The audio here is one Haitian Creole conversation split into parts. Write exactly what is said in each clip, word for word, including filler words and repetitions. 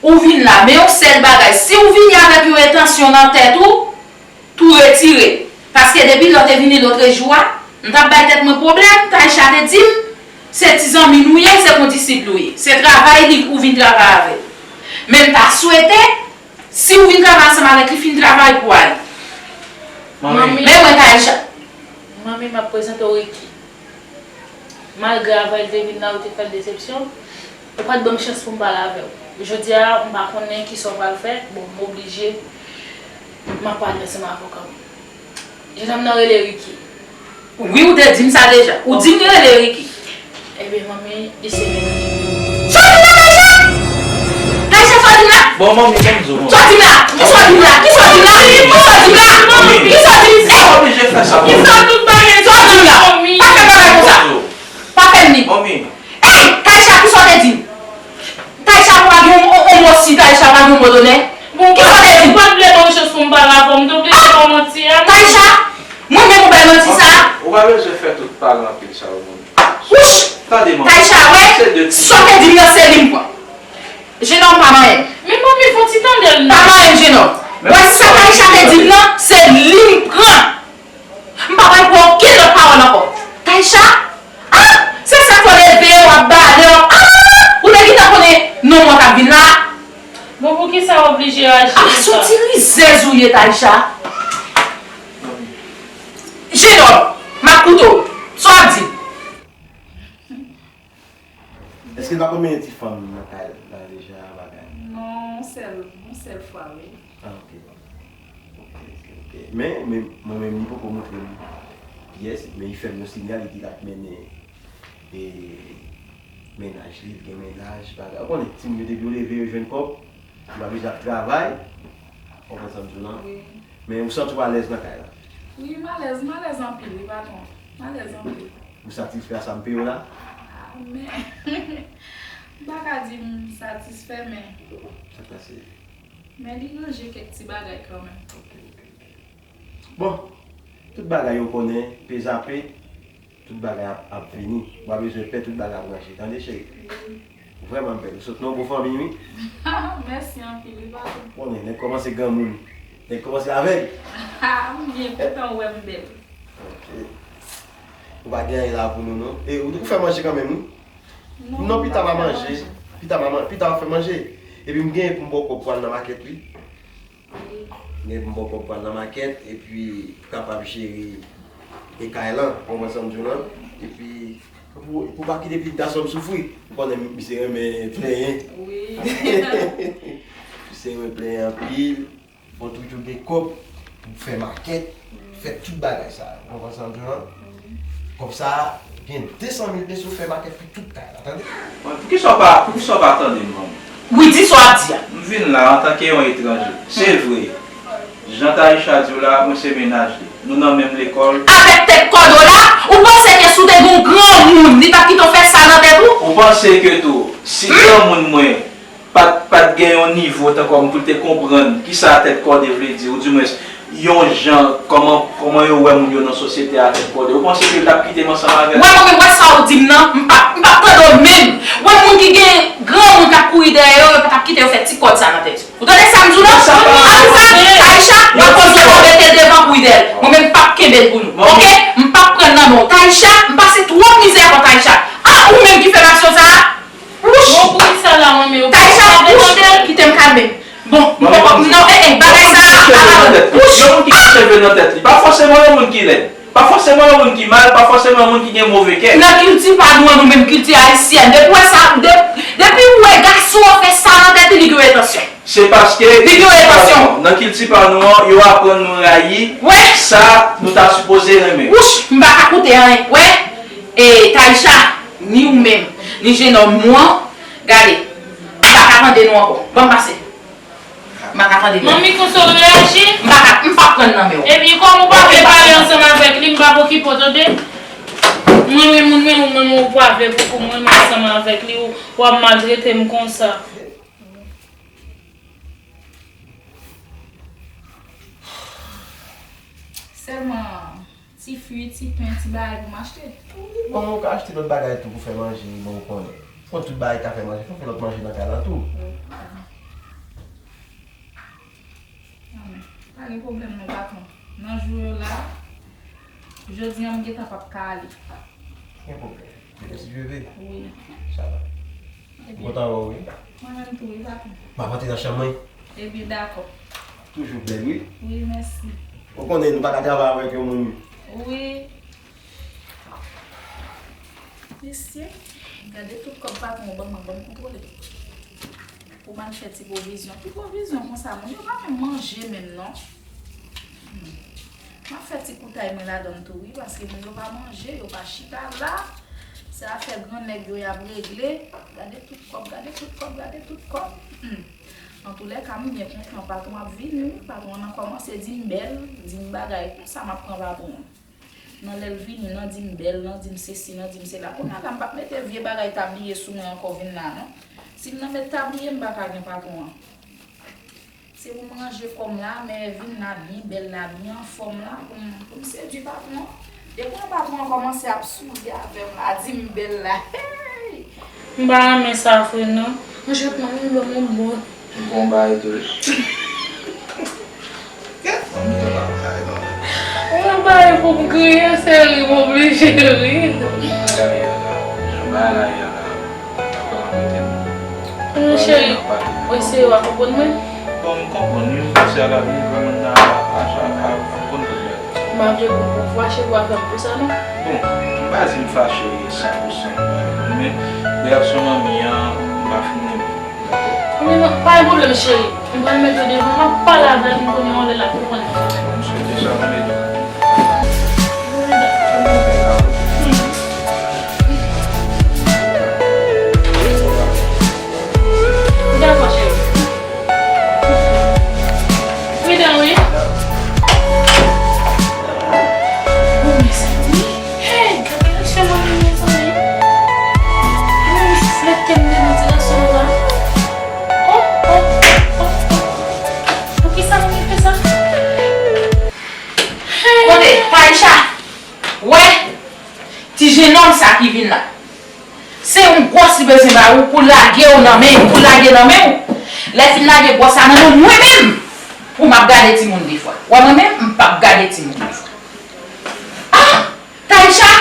Ou vin la, men yon sèl bagay, si w vini avèk yon entansyon nan tèt ou, tou retire. Paske depi lè w te vini lòt jou a, m t ap bay tèt mwen pwoblèm, Taïcha te di m, se ti zanmi nou ye, se kondisip nou ye. Se travay li ou vin travay avè l. Men m ta swete, si w vin travay ansanm avèk li, fin travay pou w ale. Manmi. Men mwen, Taïcha. Manmi, m ap prezante w Ricky. Malgre avan l te vin la, ou te fè l desepsyon, ou pa t ban m chans pou m pale avè w. Jodi a, m pa konnen kisa w pral fè, bon, m oblije, m ap pale ansanm avè w kanmenm. Jennonm nan rele Ricky. Wi, ou te di m sa deja. Ou di m li rele Ricky. Ebyen, manmi, li se mennaj mwen. Sa w di m la, Taïcha? Taïcha, sa w di m la? Bon, manmi, ban m di w, manmi. Sa w di m la? Kisa w di m la? Kisa w di m la? Kisa w di m la? Manmi. Kisa w di m? Ou pa oblije fè sa, manmi. Kisa tout bagay sa w di m la? Manmi. Pa fè bagay konsa. Pa fè m li. Manmi. Ey, Taïcha, kisa w te di m? Taïcha, ou pa gen yon, yon, yon mo si Taïcha pa gen yon mo donè? Bon, kisa w te di m? Ou pa t vle ban m chans pou m pale avè w, m te oblije ba w manti a. Taïcha, mwen menm ou bay manti sa? Ou pa bezwen fè tout pale anpil sa yo, manmi. Wouch! Tande, manmi. Taïcha, wè, sa w te di m nan, se li m pran. Jennonm pa manyen. Men manmi, fò ti tande l non. Pa manyen, jennonm. Wè, sa Taïcha te di m nan, se li m pran. M pa pral pran okenn lòt pawòl ankò. Taïcha? Ah! Se sa k fè w leve, w ap bale, w ap, ah! Ou te gentan konnen non mwen k ap vin la? Bon, poukisa w oblije aji konsa? Ah, se yon ti rizèz ou ye, Taïcha. Jennonm, m ap koute w. Sa w ap di? Èske l pa konn mennen ti fanm nan kay la deja bagay? Non, yon sèl, yon sèl fwa, wi. Ah, ok. Ok, ok, ok. Men, men, mwen menm, li poko montre m pyès, men li fè m yon sinyal, li di l ap mennen, e, mennaj li, li gen mennaj, bagay. Ou konnen, timoun yo, depi yo leve, yo jwenn kòb, yo pa bezwen ap travay. Ou konprann sa m di w lan? Wi. Men ou santi w alèz nan kay la? Wi, m alèz, m alèz anpil, wi, patwon. M alèz anpil. Ou satisfè a sa m peye w la? Ah, men, m pa ka di m satisfè, men. Sa k pase? Men li ranje kèk ti bagay kanmenm. Ok, ok, ok. Bon, tout bagay ou konnen, pe zape, tout bagay ap, ap vini. Ou pa bezwen pè, tout bagay ap ranje. Tande, cheri? Wi. Ou vrèman bèl. Ou sot nan yon bon fanmi, wi. Mèsi anpil, wi, patwon. Konnen, nèg kòmanse granmoun. Nèg kòmanse avèg. Ah, m byen kontan wè m bèl. Ok. Ou pa gen anyen la pou nou, non? E ou, ou fè manje kanmenm, wi? Non, non, pita m a manje. Pita m a man-, pita m a fè manje. Epi m genyen pou m ba w kòb pou al nan makèt, wi. M gen pou m ba w kòb pou al nan makèt, epi pou kapab jere e kay lan, ou konprann sa m di w lan? Epi, pou, pou pa kite pitit gason m soufri. Ou konnen misye renmen plenyen. Wi. Misye renmen plenyen anpil. Fò toujou gen kòb pou fè makèt, fè tout bagay sa yo. Ou konprann sa m di w lan? Wi. Kòb sa a, gen de san mil peso fè makèt pou tout kay la, tande? Mwen, poukisa w pa, poukisa w pa tande m, manmi? Wi, di sa w ap di a. M vin la antanke yon etranje. Se vre, jan Taïcha di w la, mwen se mennaj li. Nou nan menm lekòl. Avèk tèt kòde w la, ou panse ke si w te gen yon granmoun, li t ap kite w fè sa nan tèt ou? Ou panse ke tou, si granmoun mwen pa t, pa t gen yon nivo tankou m pou l te konprann kisa tèt kòde vle di, oudimwens, yon jan, kòman, kòman yo wè moun yo nan sosyete a tèt kòde. Ou panse ke l t ap kite m ansanm avè l? Wè, mwen menm, wè sa w di m nan, m p ap, m p ap tande w menm. Wè moun ki gen granmoun k ap kouri dèyè yo, yo pa t ap kite yo fè ti kòd sa nan tèt yo. Ou tande sa m di w la? Sa pa... Ayicha, Ayicha, w ap koze w ap rete devan pou Idèl. Mwen menm m p ap kenbe l pou nou. Oke? M p ap pran l nan men w. Taïcha, m pase twòp mizè avè w, Taïcha. Ah, ou menm ki fè m aksyon sa a? Wouch! Bon, poukisa la, manmi, ou pa... Taïcha, wouch! Kite m kalme m. Bon, m poko, non, eh, eh, bagay sa a, pa la. Wouch! Yon moun ki gen cheve nan tèt li, pa fòseman yon moun ki lèd. Pa fòseman yon moun ki mal, pa fòseman yon moun ki gen move kè. Nan kilti pa nou an, nou menm kilti ayisyèn, depi w wè sa, de-, depi w wè gason an fè sa nan tèt li, li gen yon entansyon. Se paske... Li gen yon entansyon. Nan kilti pa nou an, yo aprann nou rayi sa nou ta sipoze renmen. Wouch, m pa ka koute anyen. Wè, e, Taïcha, ni ou menm, ni jennonm nou an, gade, m pa ka tande nou ankò. Ban m pase. M pa ka tande nou. Manmi, konsa w reyaji? M pa ka, m p ap pran nan men w. Ebyen, kòm ou pa vle pale ansanm avèk li, m p ap okipe w, tande? Mwen, mwen, mwen, mwen, mwen, ou pa vle pou, pou mwen, mwen ansanm avèk li, ou, w ap maltrete m konsa. Sèlman ti fwi, ti pen, ti bagay pou m achte. Bon, ou ka achte lòt bagay tou pou fè manje, bon, ou konnen. Fò tout bagay ka fè manje, fò fè lòt manje nan kay la tou. Wi. Gen pwoblèm non, patwon. Nan jou yo la, jodi a m gentan p ap ka ale. Gen pwoblèm. Depi si Dye vle. Wi. Sa va. M kontan wè w, wi. Mwen menm tou, wi, patwon. M ap antre nan chanm mwen. Ebyen, dakò. Toujou bèl, wi. Wi, mèsi. Ou konnen nou pa ka travay avèk yon moun. Wi. Mesye, gade tout kòb patwon ban mwen, ban m kontwole. Pou m al fè ti pwovizyon. Ti pwovizyon konsa, moun yo pa menm manje menm non. Hmm. M ap fè ti koutay mwen ladan l tou wi, paske moun yo pa manje, yo pa chita la. Se afè gran nèg yo y ap regle. Gade tout kòb, gade tout kòb, gade tout kòb. Hmm. Antoulèka, m byen kontan. Patwon ap vini wi. Patwon an kòmanse di m bèl, di m bagay. Konsa m ap pran patwon an. Nan lè l vini, nan di m bèl, nan di m sesi, nan di m sela. Kounye a la, m p ap mete vye bagay tabliye sou mwen ankò vin la non. Si m nan met tabliye, m pa ka gen patwon an. Se pou m ranje kò m la, men vin la byen bèl la, byen anfòm la, pou m, pou m sedui patwon an. Depi yon patwon an kòmanse ap souri avè m la, di m bèl la, hey! M pa renmen sa vre non. Mwen jwenn mwen menm lòm yon bon. M gon bagay tou wi. Ou nan bagay pou m kriye, se ri m oblije ri. Jan bagay la ye a la, m pa kwè w ap rete non. Mon cheri, w eseye w a konprann mwen? Bon, m konprann wi, m panse a lavi vrèman nan a, a, a, a konn tout bagay. M pa vle pou, pou fache pou afè m pou sa non. Bon, m pa di m fache san pou san, men reyaksyon manmi an, m pa fin renmen. Dakò? Men non, pa gen pwoblèm, cheri. M pral mete w devan, m ap pale avè l, m konnen yon lè l ap konprann. M swete sa pou nou de. Dakò, cheri. Pridan, wi. Oh, mezanmi. Hey, gade reaksyon manmi, mezanmi. Mezanmi, flèt ke m te nan ti gason la. Oh, oh, oh, oh. Poukisa manmi fè sa? Hey. Kote, Taïcha? Wè, ti jenòm sa ki vin la. Se yon gwòs li bezwen ba ou pou lage w nan men, pou lage nan men w. Lè l fin lage gwòs la nan men w, mwen menm, pou m ap gade timoun defwa. Wè mwen menm, m p ap gade timoun defwa. Ah! Taïcha!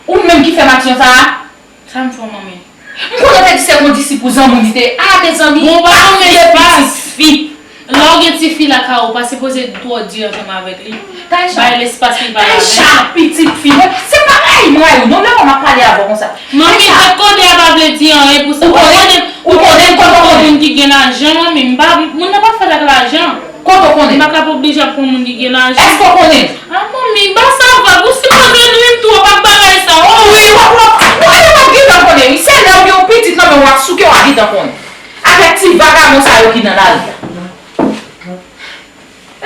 Ou menm ki fè m aksyon sa a? Sa m fè w, manmi? M konnen w te di se kondisip ou zanmi w li te ye. Ah, mezanmi, pa fye pitit fi. Lè w gen tifi lakay ou, pa sipoze twò di ansanm avèk li. Bay l espas li pale avè w. Taïcha, pitit fi mwen, se pa rayi m rayi w non, lè m ap pale avè w konsa. Manmi, Taïcha, kote a pa vle di anyen pou sa. Ou konnen, ou konnen kote w konnen moun ki gen lajan, manmi, m pa, moun nan pa fèt ak lajan. Kote w konnen? M pa ka pa oblije ap pran moun ki gen lajan. Èske w konnen? Ah, manmi, ba sa vag, ou sipoze nwi m tou, w ap bagay sa, oh. Wi, w ap, w ap, w ap, w ap gentan konnen, wi. Se lè w gen yon pitit nan men w, w ap souke, w ap gentan konnen. Avèk ti vagabon sa yo ki nan lari a.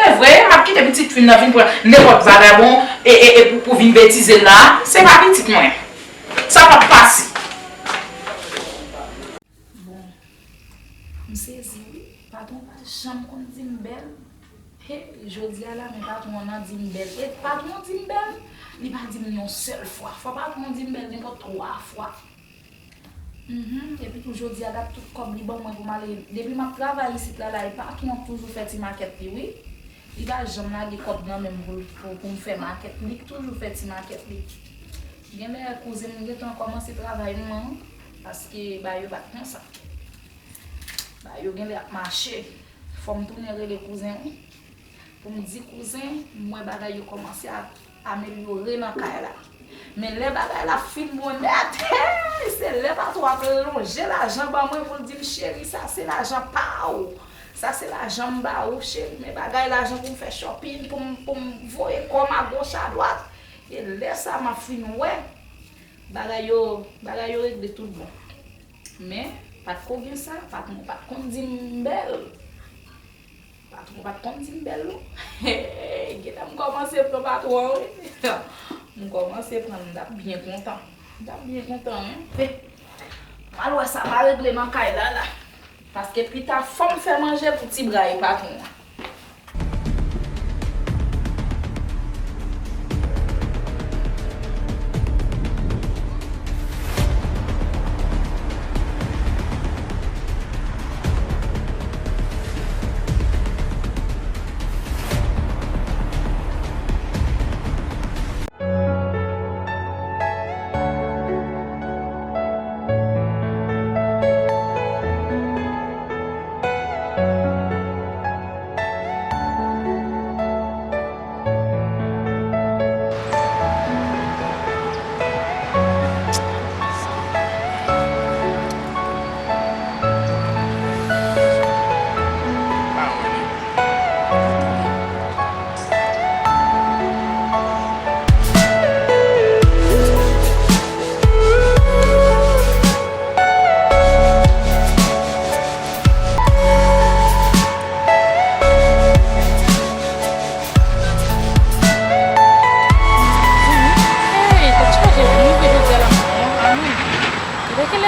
E vre, m ap kite pitit fi m nan vin pran nenpòt vagabon e, e, e pou, pou vin betize l la. Se pa pitit mwen. Sa p ap pase. Bon, m sezi wi. Patwon pa janm konn di m bèl. He, jodi a la, men patwon an di m bèl. E patwon di m bèl, li pa di m yon sèl fwa. Fò patwon di m bèl nenpòt twa fwa. Mhm, epi tou jodi a, gad tout kòb li ban mwen pou m ale. Depi m ap travay isit la, la, e patwon toujou fè ti makèt li, wi. Li pa janm lage kòb nan men m pou, pou, pou m fè makèt. Li toujou fè ti makèt li. Genlè kouzen m gentan kòmanse travay m an, paske bagay yo pa t konsa. Bagay yo genlè ap mache. Fò m tounen rele kouzen wi. Pou m di kouzen, m wè bagay yo kòmanse ap amelyore nan kay la. Men lè bagay la fin bon nèt, hey, se lè patwon ap lonje lajan ban mwen pou l di m, cheri, sa se lajan pa w. Sa se lajan m ba ou, cheri, men bagay lajan pou m fè shopping, pou m, pou m voye kò m agoch adwat. E lè sa m ap fin wè, bagay yo, bagay yo regle tout bon. Men, pa t ko gen sa, patwon pa t konn di m bèl. Patwon pa t konn di m bèl non. Genlè m kòmanse pran patwon an, wi. M kòmanse pran l, m t ap byen kontan. M t ap byen kontan, wi. M al wè sa va regle nan kay la, la. Paske pita, fò m fè manje pou ti bra e patwon an.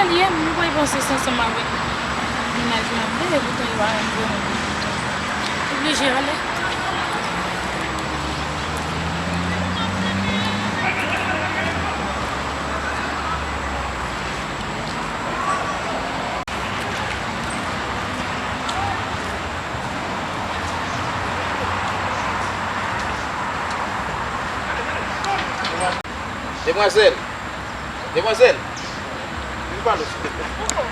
Li ye, m pral panse se ansanm avèk mennaj mwen ap veye, poutan yo pa menm vrèman oblije ale. Demwazèl! Demwazèl! Vin pale w, silvouplè.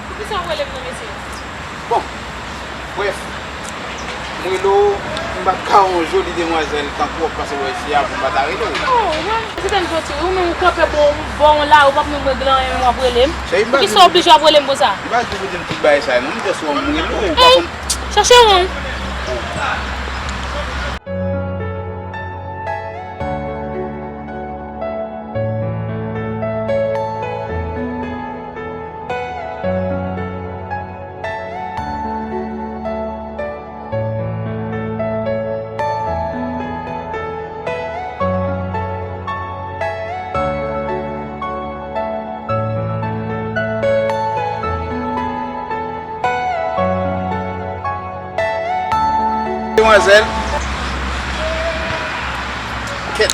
Poukisa w rele m nan, mesye? Bon, brèf, m rele w, m pa t ka wè yon joli demwazèl tankou w ap pase bò isi a pou m pa ta rele w. Oh, wè, se tèm soti, ou menm ou kanpe bò, bò w la, ou p ap menm regle anyen, w ap rele m. Poukisa w oblije ap rele m konsa? M pa di w pou di m tout bagay sa yo, non, m just wè m rele w, ou pa konn. Chache wonn. Demwazèl. Kèt.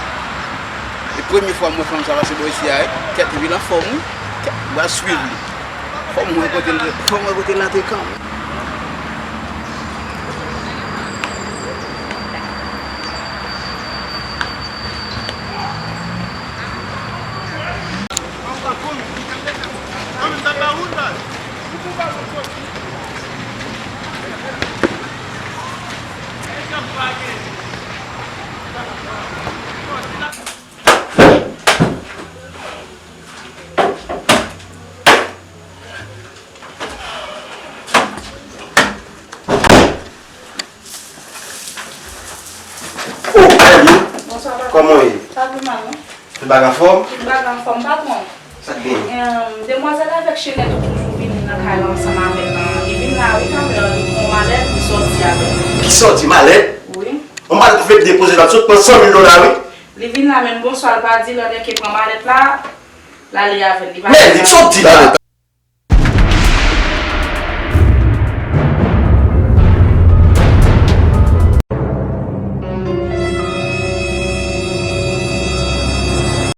E premye fwa m wè fanm sa pase bò isi a, wi. Kèt, li vin anfòm, wi. Kèt, m pral swiv li. Fò m wè kote l, fò m wè kote l ate kanpe. Kòman w ye? Sa pi mal, non? Tout bagay anfòm? Tout bagay anfòm, patwon. Sa k genyen? Em, demwazèl avèk chenèt ou toujou vini nan kay la ansanm avè l lan. Li vin la, wi, talè, li pran malèt, li sòti avè l. Ki sòti malèt? Wi. Yon malèt pou fè depoze la, sot pran san mil dola, wi. Li vin la, menm bonswa, l pa di, lè l enke pran malèt la, l ale avè l. Li pa... Men, li sòti la.